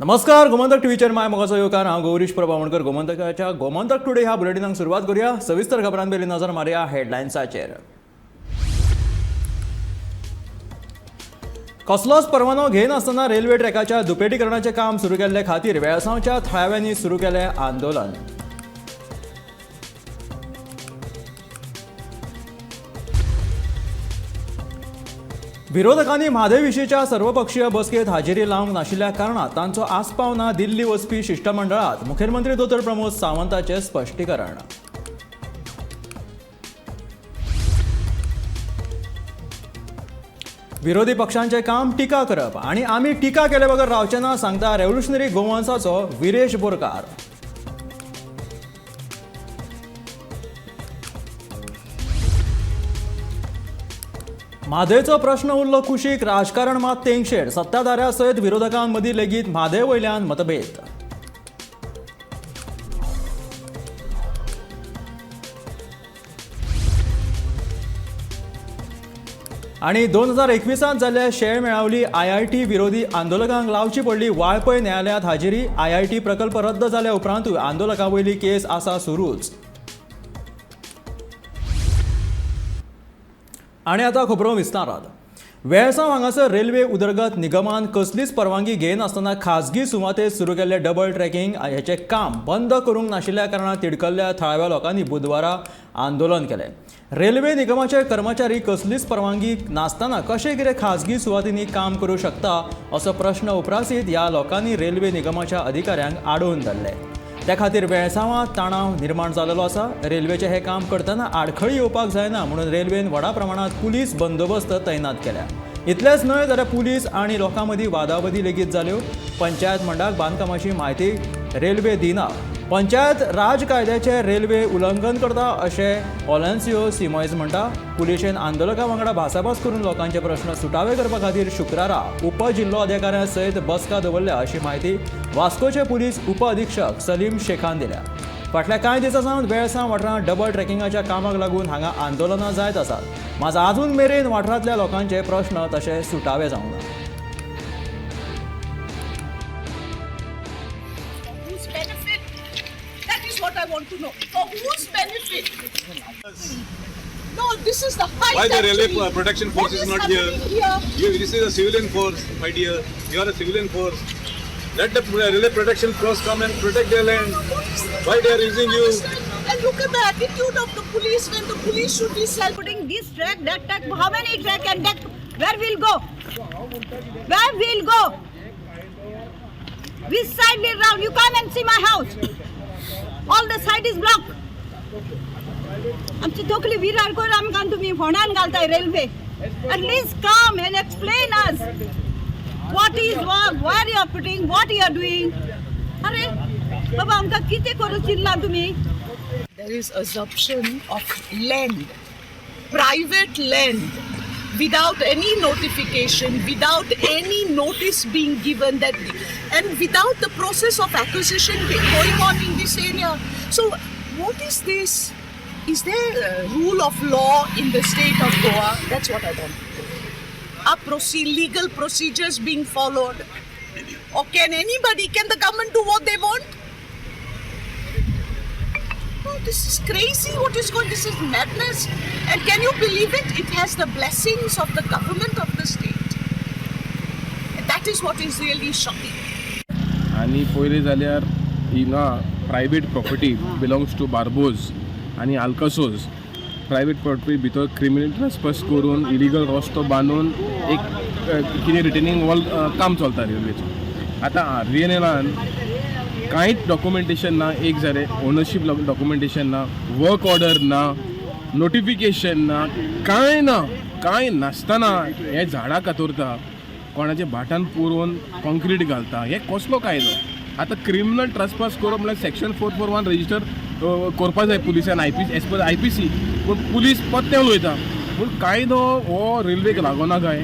नमस्कार, गोमंतक टीव्हीचेर माय मोगाचो येवकार. हांव गौरीश प्रभावणकर. गोमंतकाच्या गोमंतक टुडे ह्या बुलेटिनाक सुरवात करूया. सविस्तर खबरां पयलीं नजर मारया हेडलायन्साचेर. कसलोच परवानो घेनासतना रेल्वे ट्रॅकाच्या दुपेटीकरणाचें काम सुरू केल्ले खातीर वेळसांवच्या थळाव्यांनी सुरू केलें आंदोलन. विरोधकांनी म्हादय विशींच्या सर्वपक्षीय बसकेत हाजेरी लावंक नाशिल्ल्या कारणान तांचो आस्पाव ना दिल्ली वचपी शिश्टमंडळात, मुखेलमंत्री दोतोर प्रमोद सावंताचें स्पश्टीकरण. विरोधी पक्षांचें काम टिका करप आनी आमी टिका केले बगर रावचे ना, सांगता रेव्होल्युशनरी गोवन्साचो विरेश बोरकार. म्हादयचो प्रश्न उरलो कुशीक, राजकारण मात तेंगशेर. सत्ताधाऱ्या सयत विरोधकां मदीं लेगीत म्हादय वयल्यान मतभेद. आनी 2021त जाल्ल्या शेळ मेळावली आयआयटी विरोधी आंदोलकांक लावची पडली वाळपय न्यायालयांत हाजेरी. आयआयटी प्रकल्प रद्द जाल्या उपरांतूय आंदोलकां वयली केस आसा सुरूच. आनी आतां खबरो विस्तारात. वेळसांव हांगासर रेल्वे उदरगत निगमान कसलीच परवानगी घेनासतना खाजगी सुवातेर सुरू केल्ले डबल ट्रॅकिंग हेचें काम बंद करूंक नाशिल्ल्या कारणान तिडकल्ल्या थळाव्या लोकांनी बुधवारा आंदोलन केलें. रेल्वे निगमाचे कर्मचारी कसलीच परवानगी नासतना कशें कितें खाजगी सुवातींनी काम करूं शकता, असो प्रश्न उप्रासीत ह्या लोकांनी रेल्वे निगमाच्या अधिकाऱ्यांक आडोवन धरले. त्या खातीर वेळसांवांत तणाव निर्माण जाल्लो आसा. रेल्वेचें हें काम करतना आडखळी येवपाक जायना म्हणून रेल्वेन व्हडा प्रमाणांत पुलीस बंदोबस्त तैनात केल्या. इतलेंच न्हय जाल्यार पुलीस आनी लोकां मदीं वादावादी लेगीत जाल्यो. पंचायत मंडळाक बांदकामाची म्हायती रेल्वे दिना, पंचायत राज कायद्याचें रेल्वे उल्लंघन करता, अशें ओलेन्सियो सिमॉयज म्हणटा. पुलिशेन आंदोलकां वांगडा भासाभास करून लोकांचे प्रश्न सुटावे करपा खातीर शुक्रारा उपजिल्लोधिकाऱ्यां सयत बसका दवरल्या, अशी म्हायती वास्कोचे पुलीस उप अधीक्षक सलीम शेखान दिल्या. फाटल्या कांय दिसां सावन वेळसांव वाठारांत डबल ट्रॅकिंगाच्या कामाक लागून हांगा आंदोलनां जायत आसात. मात अजून मेरेन वाठारांतल्या लोकांचे प्रश्न तशे सुटावे जावंक ना. Whose benefit? That is what I want to know. For whose benefit? No, this is the height. Why the railway actually. Protection force What is not here? Happening here? You, this is a civilian force, my dear. You are a civilian force. Let the railway protection force come and protect their land. What is this? Why they are using you? And look at the attitude of the police when the police should be self. Putting this track, that track, how many track and that, where we'll go? Where we'll go? Which side will round? You come and see my house. All the side is blocked. आमची तकली विरार करून आमकां तुमी फोंडान घालताय railway. At least come and explain us what is work, where you are putting, what you are doing. अरे बाबा, आमकां कितें करूं चिंतलां तुमी? There is assumption of land, private land, without any notification, without any notice being given that, and without the process of acquisition going on in this area. So, what is this? Is there a rule of law in the state of Goa? That's what I want to know. Are legal procedures being followed? Or can anybody, can the government do what they want? No, this is crazy. What is going? This is madness. And can you believe it? It has the blessings of the government of the state. And that is what is really shocking. आनी पयलीं जाल्यार हिंगा private property belongs to Barbosa आनी आल्कासोज. Private property भितर criminal trespass करून, illegal रस्तो बांदून एक कितें रिटेनिंग वॉल काम चलता रेल्वेचो. आतां आरव्हीएनएलान कांयच डॉक्युमेंटेशन ना. एक जालें ओनरशीप डॉक्युमेंटेशन ना, वर्क ऑर्डर ना, नोटिफिकेशन ना, कांय ना. कांय नासतना हे झाडां कातरता, कोणाच्या भाटान पुरोवन कॉन्क्रीट घालता. हे कसलो कायदो? आतां क्रिमिनल ट्रसपास करप म्हणल्यार section 441 register करपा जाय पुलिसान I P as per IPC. पूण पुलीस पत्ते उलयता. पूण कायदो हो रेल्वेक लागोना काय?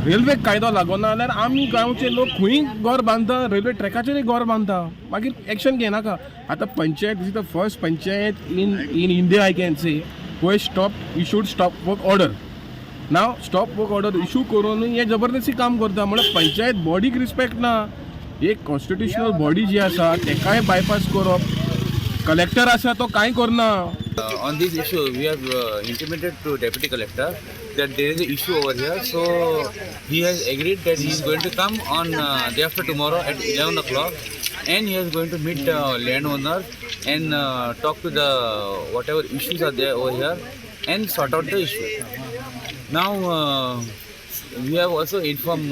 रेल्वेक कायदो लागोना जाल्यार आमी गांवचे लोक खंय घर बांदता, रेल्वे ट्रॅकाचेरूय घर बांदता, मागीर एक्शन घेनाका. आतां panchayat, this is the first panchayat in India, I can say, who stop issued stop work order. Now stop work order issue करून हे जबरदस्ती काम करता, म्हणल्यार पंचायत बॉडीक रिस्पेक्ट ना. एक कॉन्स्टिट्युशनल बॉडी जी आसा तेकाय बायपास करप. कलेक्टर आसा तो कांय करना. On this issue, we have intimated to Deputy Collector that there is an issue over here. So he has agreed that he is going to come on day after tomorrow at 11 o'clock, and he is going to meet the landowner and talk to the whatever issues are there over here and sort out the issue. Now we have also informed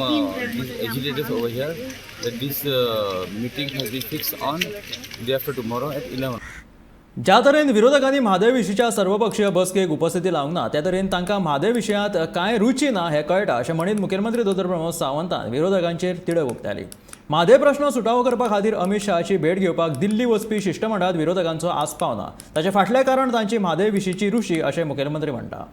these agitators over here that this meeting has been fixed on day after tomorrow at 11. ज्या तरेन विरोधकांनी म्हादय विशींच्या सर्वपक्षीय बसकेक उपस्थिती लावंक ना त्या तरेन तांकां म्हादय विशयांत कांय रुची ना हें कळटा अशें म्हणीत मुखेलमंत्री दोतोर प्रमोद सावंतान विरोधकांचेर तिडक उक्तायली. म्हादय प्रश्न सुटावो करपा खातीर अमीत शहाची भेट घेवपाक दिल्ली वचपी शिश्टमंडळांत विरोधकांचो आस्पाव ना, ताचें फाटलें कारण तांची म्हादय विशींची रुची अशें मुखेलमंत्री म्हणटा.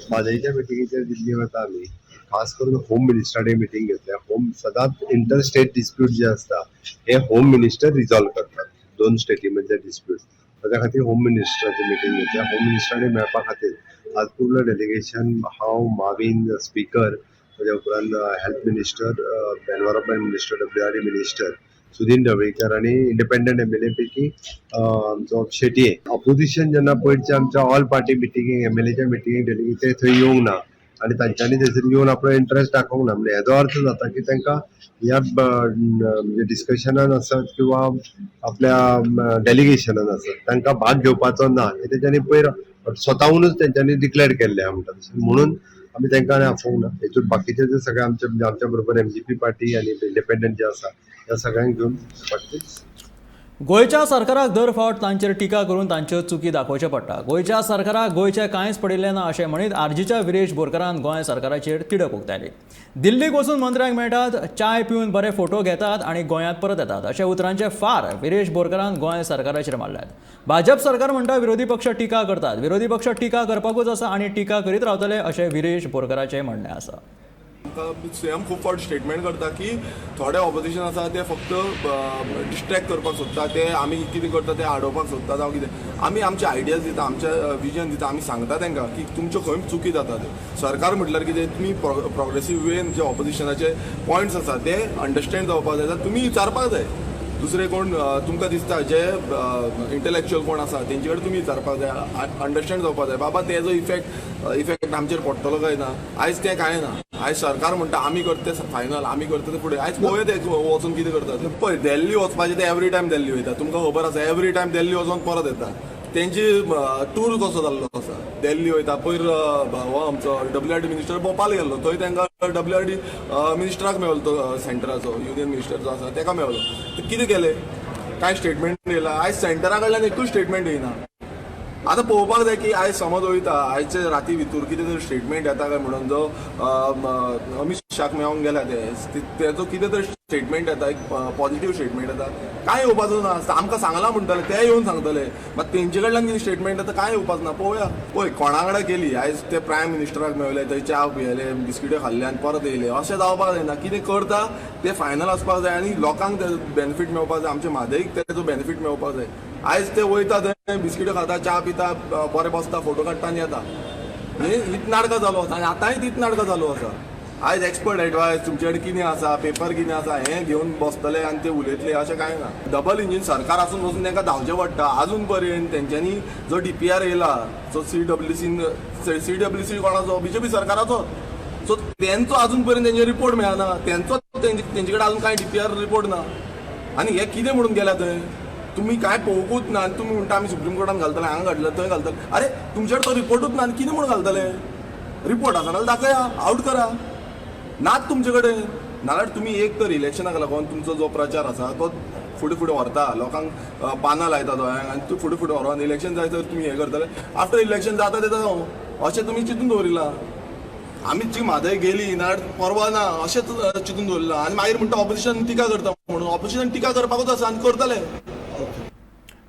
म्हादयच्या मिटिंगेचेर दिल्ली वता आमी, खास करून होम मिनिस्टराडे मिटींग घेतल्या. होम सदांच इंटर स्टेट डिस्प्यूट जे आसता हे होम मिनिस्टर रिजॉल्व करतात, दोन स्टेटी मदले डिस्प्यूट. ताच्या खातीर होम मिनिस्टराची मिटींग घेतल्या. होम मिनिस्टराडे मेळपा खातीर आज पूर्ण डेलिगेशन, हांव, माविन स्पीकर, ताच्या उपरांत health minister, environment minister, WRD minister Sudin Dhavalikar आनी इंडिपेंडंट एमएलए पैकी आमचो शेटये. ऑपोजिशन जेन्ना पयरच्या आमच्या ऑल पार्टी मिटिंगेक, एमएलएच्या मिटिंगेक डेलिगेट ते थंय येवंक ना आनी तांच्यांनी थंयसर येवन आपलो इंट्रस्ट दाखोवंक ना. म्हणजे हेजो अर्थ जाता की तांकां ह्या म्हणजे डिस्कशनान आसत किंवा आपल्या डेलिगेशनान आसत तांकां भाग घेवपाचो ना हें तेंच्यांनी पयर स्वताहूनच तेंच्यांनी डिक्लेअर केल्लें आहा म्हणटा तशें. म्हणून आमी तांकां आनी आफोवंक ना. हेतून बाकीचे जे सगळे आमचे म्हणजे आमच्या बरोबर एमजीपी पार्टी आनी इंडिपेंडंट जे आसा ह्या सगळ्यांक घेवन पार्टी. गोंयच्या सरकाराक दर फावट तांचेर टिका करून तांच्यो चुकी दाखोवच्यो पडटा. गोंयच्या सरकाराक गोंयचें कांयच पडिल्लें ना अशें म्हणीत आरजीच्या विरेश बोरकारान गोंय सरकाराचेर तिडक उक्तायली. दिल्लीक वचून मंत्र्यांक मेळटात, चाय पिवन बरे फोटो घेतात आनी गोंयांत परत येतात अशे उतरांचे फार विरेश बोरकारान गोंय सरकाराचेर मारल्यात. भाजप सरकार म्हणटा विरोधी पक्ष टिका करतात, विरोधी पक्ष टिका करपाकूच आसा आनी टिका करीत रावतले अशें विरेश बोरकाराचें म्हणणें आसा. सीएम खूब फावट स्टेटमेंट करता की थोडे ऑपोजिशन आसा ते फक्त डिस्ट्रॅक्ट करपाक सोदता, ते आमी कितें करता ते आडोवपाक सोदता जावं कितें. आमी आमचे आयडियाज दिता, आमचे विजन दिता, आमी सांगता तांकां की तुमच्यो खंय चुकी जाता. ते सरकार म्हटल्यार कितें, तुमी प्रोग्रेसीव वेन जे ऑपोजिशनाचे पॉयंट्स आसा ते अंडरस्टँड जावपाक जाय, जाल्यार तुमी विचारपाक जाय. दुसरे कोण तुमकां दिसता जे इंटलेक्च्युअल कोण आसा तेंचे कडेन तुमी विचारपाक जाय, अंडरस्टँड जावपाक जाय बाबा तेजो इफेक्ट आमचेर पडटलो काय ना. आयज तें कांय ना. आयज सरकार म्हणटा आमी करता तें फायनल, आमी करता तें फुडें. आयज पळोवया ते वचून कितें करता. पळय दिल्ली वचपाचें ते एवरी टायम दिल्ली वयता, तुमकां खबर आसा, एवरी टायम दिल्ली वचोन परत येता. तेंची टूर कसो जाल्लो आसा, दिल्ली वयता. पयर हो आमचो W R D minister Bhopal गेल्लो, थंय तांकां डब्ल्यू आर डी मिनिस्टराक मेवलो, तो सेंटराचो युनियन मिनिस्टर जो आसा ताका मेवलो. कितें केलें, कांय स्टेटमेंट येयला? आयज सेंटरा कडल्यान एकूय स्टेटमेंट येयना. आतां पळोवपाक जाय की आयज समज वयता आयचे राती भितूर कितें तरी स्टेटमेंट येता काय म्हणून. जो अमीत शाक मेळोंक गेला ते तेजो कितें तरी स्टेटमेंट येता, एक पॉझिटिव्ह स्टेटमेंट येता. कांय येवपाचो ना. आमकां सांगलां म्हणटले, ते येवन सांगतले, मात तेंचे कडल्यान कितें स्टेटमेंट येता कांय येवपाचो ना. पळोवया. पळय कोणा कडेन गेली आयज, ते प्रायम मिनिस्टराक मेवले, थंय च्या पियेले, बिस्किट्यो खाल्ले आनी परत येयले. अशें जावपाक जायना. कितें करता तें फायनल आसपाक जाय आनी लोकांक तेजो बेनिफीट मेळपाक जाय, आमच्या म्हादयक तेजो बेनिफीट मेळपाक जाय. आयज ते वयता थंय बिस्किट्यो खाता, च्या पिता, बरे बसता, फोटो काडटा आनी येता. हीच नाटकां चालू आसा आनी आतांय तीच नाटकां चालू आसा. आयज एक्सपर्ट एडवायस तुमचे कडेन कितें आसा, पेपर कितें आसा हें घेवन बसतले आनी ते उलयतले अशें कांय ना. डबल इंजीन सरकार आसून वचून तांकां धांवचें पडटा. आजून पर्यंत तेंच्यांनी जो डीपीआर येयला जो सीडब्ल्यूसीन, सीडब्ल्यूसी कोणाचो, बीजेपी सरकाराचो, सो तेंचो अजून पर्यंत तेंचे रिपोर्ट मेळना, तेंचो तेंचे कडेन अजून कांय डीपीआर रिपोर्ट ना. आनी हे कितें म्हणून गेल्या थंय तुमी कांय पळोवंकूच ना आनी तुमी म्हणटा आमी सुप्रीम कोर्टान घालतले, हांगा घातले, थंय घालतले. अरे तुमचे कडेन तो रिपोर्टूच ना आनी कितें म्हणून घालतले? रिपोर्ट आसा जाल्यार दाखया, आवट करा. नात तुमचे कडेन. नाजाल्यार तुमी एक तर इलेक्शनाक लागून तुमचो जो प्रचार आसा तो फुडें फुडें व्हरता, लोकांक पानां लायता दोळ्यांक आनी तूं फुडें फुडें व्हरोन इलेक्शन जाय तर तुमी हें करतले. आफ्टर इलेक्शन जाता तें अशें तुमी चिंतून दवरिलां. आमी जी म्हादय गेली ना परवा ना अशेंच चिंतून दवरिलां आनी मागीर म्हणटा ऑपोजिशन टिका करता म्हणून. ऑपोजिशन टिका करपाकूच आसा आनी करतले.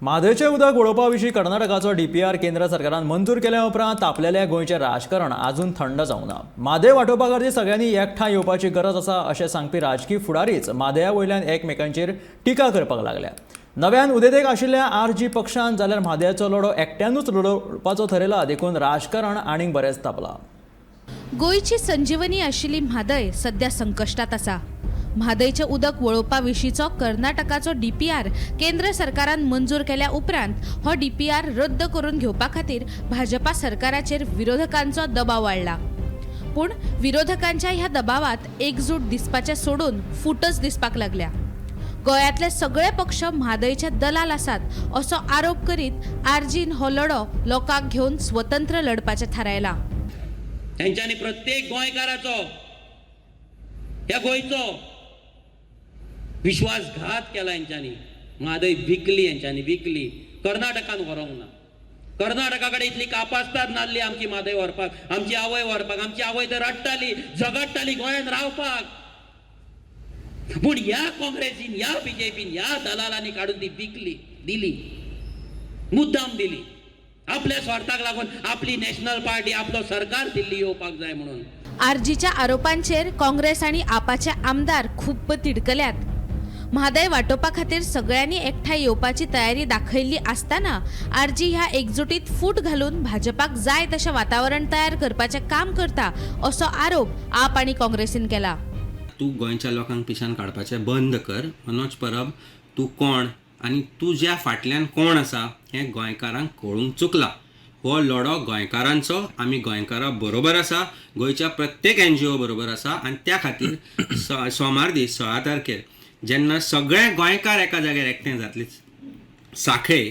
म्हादयचें उदक वळोवपा विशीं कर्नाटकाचो डीपीआर केंद्र सरकारान मंजूर केल्या उपरांत तापलेलें गोंयचें राजकारण आजून थंड जावंक ना. म्हादय वाटोवपा खातीर सगळ्यांनी एकठांय येवपाची गरज आसा अशें सांगपी राजकी फुडारीच म्हादया वयल्यान एकमेकांचेर टिका करपाक लागल्या. नव्यान उदेंतेक आशिल्ल्या आरजी पक्षान जाल्यार म्हादयाचो लढो एकट्यानूच लडोवपाचो थरयला, देखून राजकारण आनीक बरेंच तापलां. गोंयची संजीवनी आशिल्ली म्हादय सध्या संकश्टात आसा. म्हादयचें उदक वळोवपा विशींचो कर्नाटकाचो डीपीआर केंद्र सरकारान मंजूर केल्या उपरांत हो डीपीआर रद्द करून घेवपा खातीर भाजपा सरकाराचेर विरोधकांचो दबाव वाडला. पूण विरोधकांच्या ह्या दबावात एकजूट दिसपाचें सोडून फूटच दिसपाक लागल्या. गोंयांतले सगळे पक्ष म्हादयचे दलाल आसात असो आरोप करीत आरजीन हो लढो लोकांक घेवन स्वतंत्र लढपाचें थारायलां. तेंच्यांनी प्रत्येक गोंयकाराचो ह्या गोंयचो विश्वासघात केला. हेंच्यांनी म्हादय विकली, हेंच्यांनी विकली, कर्नाटकान व्हरूंक ना. कर्नाटका कडेन इतली कापास्ताद नासली आमची म्हादय व्हरपाक, आमची आवय व्हरपाक. आमची आवय तर रडटाली, झगडटाली गोंयांत रावपाक. पूण ह्या काँग्रेसीन, ह्या बीजेपीन, ह्या दलालांनी काडून ती विकली, दिली, मुद्दाम दिली आपल्या स्वार्थाक लागून. आपली नॅशनल पार्टी, आपलो सरकार दिल्ली येवपाक जाय म्हणून. आरजीच्या आरोपांचेर काँग्रेस आनी आपाचे आमदार खूब्ब तिडकल्यात. म्हादय वाटोवपा खातीर सगळ्यांनी एकठांय येवपाची तयारी दाखयल्ली आसतना आरजी ह्या एकजुटीत फूट घालून भाजपाक जाय तशें वातावरण तयार करपाचें काम करता असो आरोप आप आनी काँग्रेसीन केला. तूं गोंयच्या लोकांक पिशान काडपाचें बंद कर. मनोज परब, तूं कोण आनी तुज्या फाटल्यान कोण आसा हें गोंयकारांक कळूंक चुकलां. हो लढो गोंयकारांचो, आमी गोंयकारां बरोबर आसा, गोंयच्या प्रत्येक एनजीओ बरोबर आसा. आनी त्या खातीर सोमार दीस 16 तारखेर जेन्ना सगळे गोंयकार एका जाग्यार एकठांय जातले साखळे,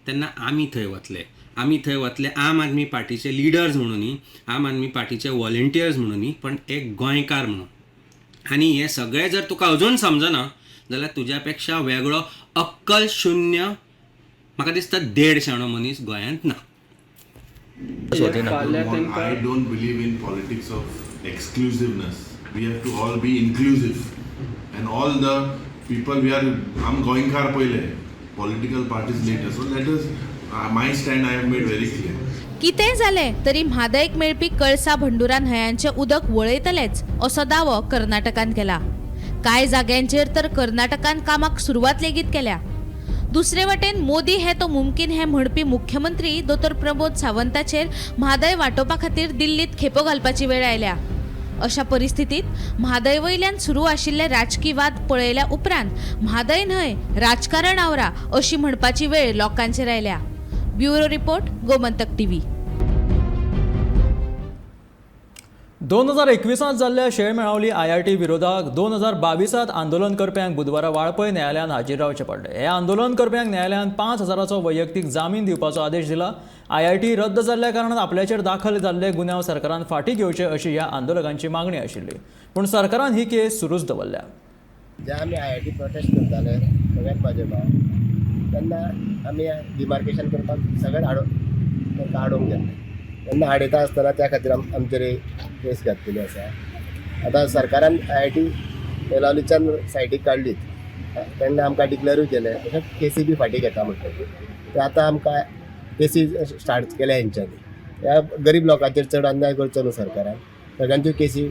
तेन्ना आमी थंय वतले. आमी थंय वतले आम आदमी पार्टीचे लिडर्स म्हणून न्ही, आम आदमी पार्टीचे वॉलंटियर्स म्हणून न्ही, पण एक गोंयकार म्हणून. आनी हें सगळें जर तुका अजून समजना जाल्यार तुज्या पेक्षा वेगळो अक्कल शून्य म्हाका दिसता देड शाणो मनीस गोंयांत ना. I don't believe in politics of exclusiveness. We have to all be inclusive. And all the people we are, I'm गोंयकार पयले, political parties later. So let us, my stand I have made very clear. कितेंय जालें तरी म्हादयक मेळपी कळसा भंडुरा न्हंयांचें उदक वळयतलेच असो दावो कर्नाटकान केला. कांय जाग्यांचेर तर कर्नाटकान कामाक सुरवात लेगीत केल्या. दुसरे वटेन मोदी हे तो मुमकीन हे म्हणपी मुख्यमंत्री दोतोर प्रमोद सावंताचेर म्हादय वाटोवपा खातीर दिल्लीत खेपो घालपाची वेळ आयल्या. अशा परिस्थितीत म्हादय वयल्यान सुरू आशिल्ले राजकी वाद पळयल्या उपरांत म्हादय न्हय राजकारण आवरा अशी म्हणपाची वेळ लोकांचेर आयल्या. Bureau report, Gomantak TV. 2021 जाल्ल्या शेळ मेळावली आयआयटी विरोधाक 2022 आंदोलन करप्यांक बुधवारा वाळपय न्यायालयान हाजीर रावचें पडलें. हे आंदोलन करप्यांक न्यायालयान 5,000चो वैयक्तीक जामीन दिवपाचो आदेश दिला. आयआयटी रद्द जाल्ल्या कारणान आपल्याचेर दाखल जाल्ले गुन्यांव सरकारान फाटीं घेवचे अशी ह्या आंदोलकांची मागणी आशिल्ली, पूण सरकारान ही केस सुरूच दवरल्या. जे आमी आयआयटी प्रोटेस्ट करताले सगळ्यात भाजपा, तेन्ना आमी डिमार्केशन करपाक सगळ्यात तांकां आडोवंक गेल्ले. तेन्ना आडयता आसतना त्या खातीर आमचेर केस घातलेली आसा. आतां सरकारान आयआयटी बेलावलीच्यान सायडीक काडलीत, तेन्ना आमकां डिक्लेरूय केलें, तशेंच केसी बी फाटीं घेता म्हणटकीर ते आतां आमकां केसी स्टार्ट केल्या हेंच्यांनी. ह्या गरीब लोकांचेर चड अन्याय करचो न्हू सरकारान, सगळ्यांच्यो केसी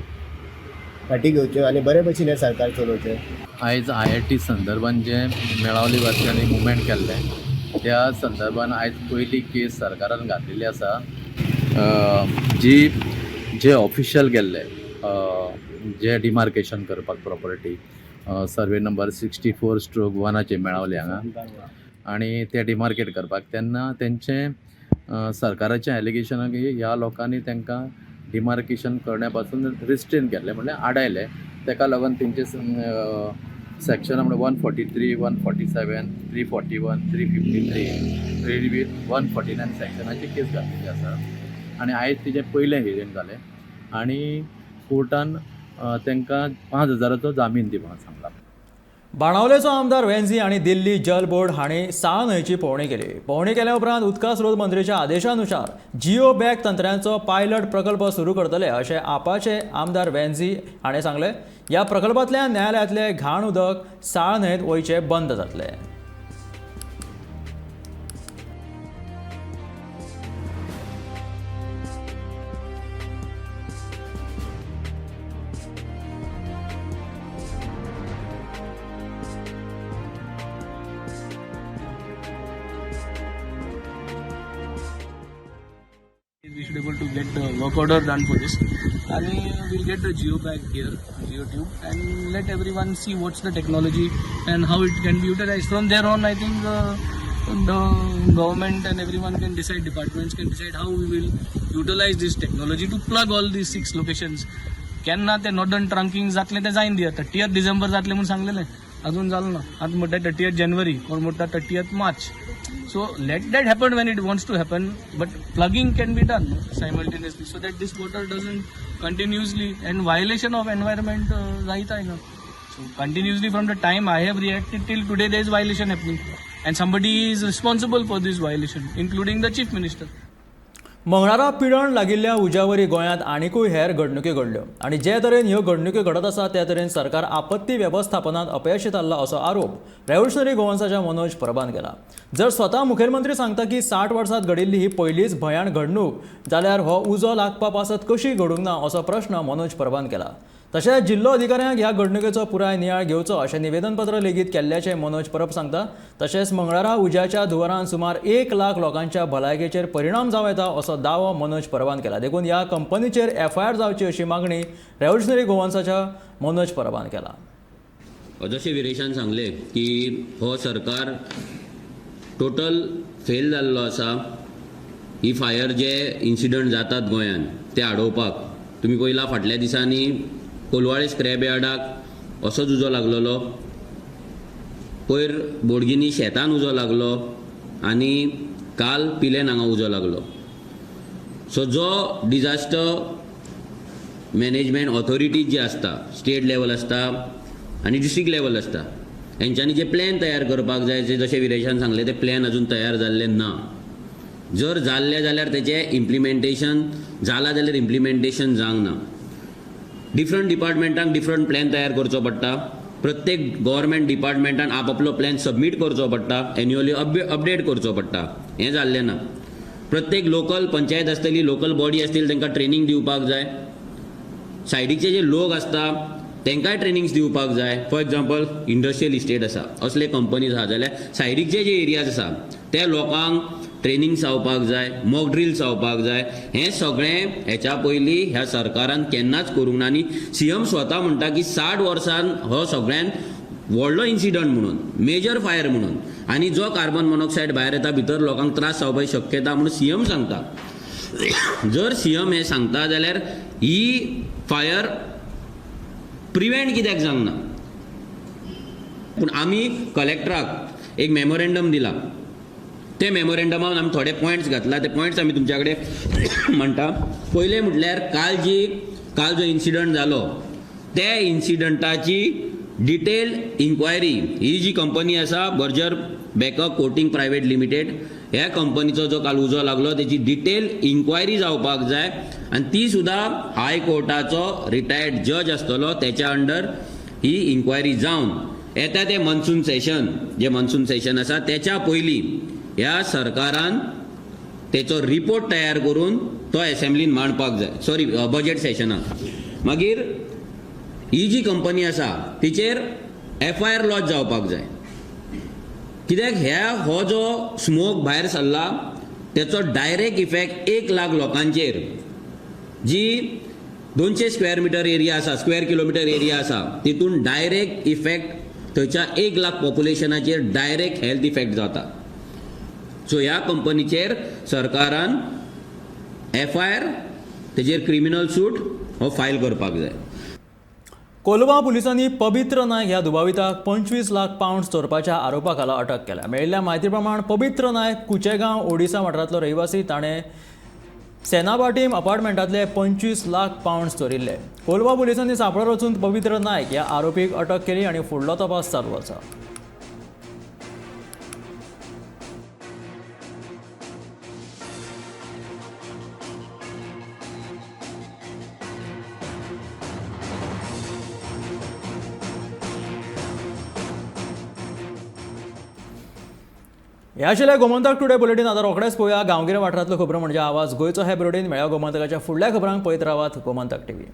फाटीं घेवच्यो आनी बरे भशेन हें सरकार चलोवचें. आयज आयआयटी संदर्भान जें मेळावली वासियांनी मुवमेंट केल्लें त्या संदर्भान आयज पयली केस सरकारान घातलेली आसा. जी जे ऑफिशियल गेल्ले जे डिमार्केशन करपाक प्रॉपर्टी सर्वे नंबर 64/1 मेळावली हांगा आनी ते डिमार्केट करपाक, तेन्ना तेंचें सरकाराचें एलिगेशन की ह्या लोकांनी तांकां डिमार्केशन करण्या पासून रिस्ट्रेन केल्लें, म्हणल्यार आडायलें. ताका लागून तेंचे सेक्शन म्हणजे 143, 147, 341, 353 read with 149 सेक्शनाची केस घातलेली आसा. आनी आयज तिजें पयलें हियरींग जालें आनी कोर्टान तांकां 5,000चो जामीन दिवपाक सांगला. बाणावलेचो आमदार वेन्झी आनी दिल्ली जल बोर्ड हांणी साळ न्हंयची पळोवणी केली. पळोवणी केल्या उपरांत उदका स्रोत मंत्रीच्या आदेशानुसार जिओ बॅग तंत्र्यांचो पायलट प्रकल्प सुरू करतले अशें आपाचे आमदार वेन्झी हाणें सांगलें. ह्या प्रकल्पांतल्यान न्यायालयांतलें घाण उदक साळ न्हंयेंत वयचें बंद जातलें. We should able to get the work order done for this, and we'll get the geo bag here. YouTube and let everyone see what's the technology and how it can be utilized. From there on, I think the government and everyone can decide, departments can decide how we will utilize this technology to plug all these 6 locations. केन्ना ते northern trunking जातलें तें जायन दिया. 30 डिसेंबर जातलें म्हूण सांगलेलें, अजून जालें ना. आतां म्हणटा 30 जानेवारी, कोण म्हणटा 30 मार्च. So let that happen when it wants to happen, but plugging can be done simultaneously so that this water doesn't continuously and violation of environment जायत आहे ना. So continuously from the time I have reacted till today there is violation happening and somebody is responsible for this violation, including the chief minister. मंगळारा पिडण लागिल्ल्या उज्यावरी गोंयांत आनिकूय हेर घडणुकी घडल्यो आनी जे तरेन ह्यो घडणुकी घडत आसा त्या तरेन सरकार आपत्ती वेवस्थापनांत अपयशी थारला असो आरोप रेव्होल्युशनरी गोवन्साच्या मनोज परबान केला. जर स्वता मुखेलमंत्री सांगता की 60 वर्सांत घडिल्ली ही पयलीच भयाण घडणूक जाल्यार हो उजो लागपा पासत कशी घडूंक ना असो प्रश्न मनोज परबान केला. तशेंच जिल्लो अधिकाऱ्यांक ह्या घडणुकेचो पुराय नियाळ घेवचो अशें निवेदनपत्र लेगीत केल्ल्याचें मनोज परब सांगता. तशेंच मंगळारा उज्याच्या धुंवरान सुमार 1 लाख लोकांच्या भलायकेचेर परिणाम जावं येता असो दावो मनोज परबान केला. देखून ह्या कंपनीचेर एफआयआर जावची अशी मागणी रेव्होल्युशनरी गोवन्साच्या मनोज परबान केला. जशें विरेशान सांगलें की हो सरकार टोटल फेल जाल्लो आसा. ही फायर जे इन्सिडंट जातात गोंयांत ते आडोवपाक तुमी पयला फाटल्या दिसांनी कोलवाळे स्क्रॅप यार्डाक असोच उजो लागलेलो, पयर बोडगिनी शेतान उजो लागलो आनी काल पिलेन हांगा उजो लागलो. सो जो डिजास्टर मॅनेजमेंट ऑथॉरिटी जी आसता, स्टेट लेवल आसता आनी डिस्ट्रिक्ट लेवल आसता, हेंच्यांनी जे प्लॅन तयार करपाक जाय, जे जशें विरेशान सांगलें ते प्लॅन अजून तयार जाल्ले ना. जर जाल्ले जाल्यार तेचें इम्प्लिमेंटेशन जालां जाल्यार इम्प्लिमेंटेशन जावंक ना. डिफरंट डिपार्टमेंटांक डिफरंट प्लॅन तयार करचो पडटा. प्रत्येक गव्हर्मेंट डिपार्टमेंटान आपआपलो प्लॅन सबमीट करचो पडटा, एन्युअली अपडेट करचो पडटा. हें जाल्लें ना. प्रत्येक लोकल पंचायत आसतली, लोकल बॉडी आसतली, तांकां ट्रेनींग दिवपाक जाय. सायडीचे जे लोक आसता तांकांय ट्रेनिंग्स दिवपाक जाय. फॉर एग्जाम्पल इंडस्ट्रियल इस्टेट आसा, असले कंपनीज आसा जाल्यार सायडीचे जे एरियाज आसा त्या लोकांक ट्रेनिंग जावपाक जाय, मॉक ड्रिल जावपाक जाय. हें सगळें हेच्या पयलीं ह्या सरकारान केन्नाच करूंक ना. आनी सीएम स्वता म्हणटा की 60 वर्सान हो सगळ्यान व्हडलो इन्सिडंट म्हणून, मेजर फायर म्हणून, आनी जो कार्बन मोनॉक्सायड भायर येता भितर लोकांक त्रास जावपाची शक्यता म्हणून सीएम सांगता. जर सीएम हें सांगता जाल्यार ही फायर प्रिवेंट कित्याक जावंक ना? पूण आमी कलेक्टराक एक मेमोरेंडम दिला. ते मेमोरेंडमान आमी थोडे पॉयंट्स घातला, ते पॉयंट्स आमी तुमच्या कडेन म्हणटा. पयलें म्हटल्यार काल जो इन्सिडंट जालो त्या इन्सिडंटाची डिटेल इन्क्वायरी ही जी कंपनी आसा Berger backup coating private limited ह्या कंपनीचो जो काल उजो लागलो तेची डिटेल इन्क्वायरी जावपाक जाय आनी ती सुद्दां हाय कोर्टाचो रिटायर्ड जज आसतलो तेच्या अंडर ही इन्क्वायरी जावन येता ते मनसून सेशन, जे मनसून सेशन आसा तेच्या पयलीं ह्या सरकारान तेचो रिपोर्ट तयार करून तो एसेंब्लीन मांडपाक जाय, सॉरी बजेट सेशनाक. मागीर ही जी कंपनी आसा तिचेर एफआयआर लॉज जावपाक जाय. कित्याक ह्या हो जो स्मोक भायर सरला तेचो डायरेक्ट इफेक्ट 1 लाख लोकांचेर, जी 200 स्क्वेअर मिटर एरिया आसा, स्क्वेअर किलोमिटर एरिया आसा, तितून डायरेक्ट इफेक्ट थंयच्या 1 लाख पॉप्युलेशनाचेर डायरेक्ट हेल्थ इफेक्ट जाता. सो ह्या कंपनीचेर सरकारान एफआयआर, तेजेर क्रिमिनल सूट हो फायल करपाक जाय. कोलवा पुलिसांनी पवित्र नायक ह्या दुबाविताक 25 लाख पावंड चोरपाच्या आरोपा खाला अटक केल्या. मेळिल्ल्या म्हायती प्रमाण पवित्र नायक कुचेगांव ओडिसा वाठारांतलो रहिवासी. ताणें सेनाबाटीम अपार्टमेंटांतले 25 लाख पावंड चोरिल्ले. कोलवा पुलिसांनी सांपळो रचून पवित्र नायक ह्या आरोपीक अटक केली आनी फुडलो तपास चालू आसा. ह्या आशिल्ल्या गोमंतक टुडे बुलेटीन. आतां रोखडेच पळोवया गांवगिऱ्या वाठारांतल्यो खबरो म्हणजे आवाज गोंयचो. हे बुलेटीन मेळ्या गोमंतकाच्या फुडल्या खबरांक पळयत रावात गोमंतक टीव्ही.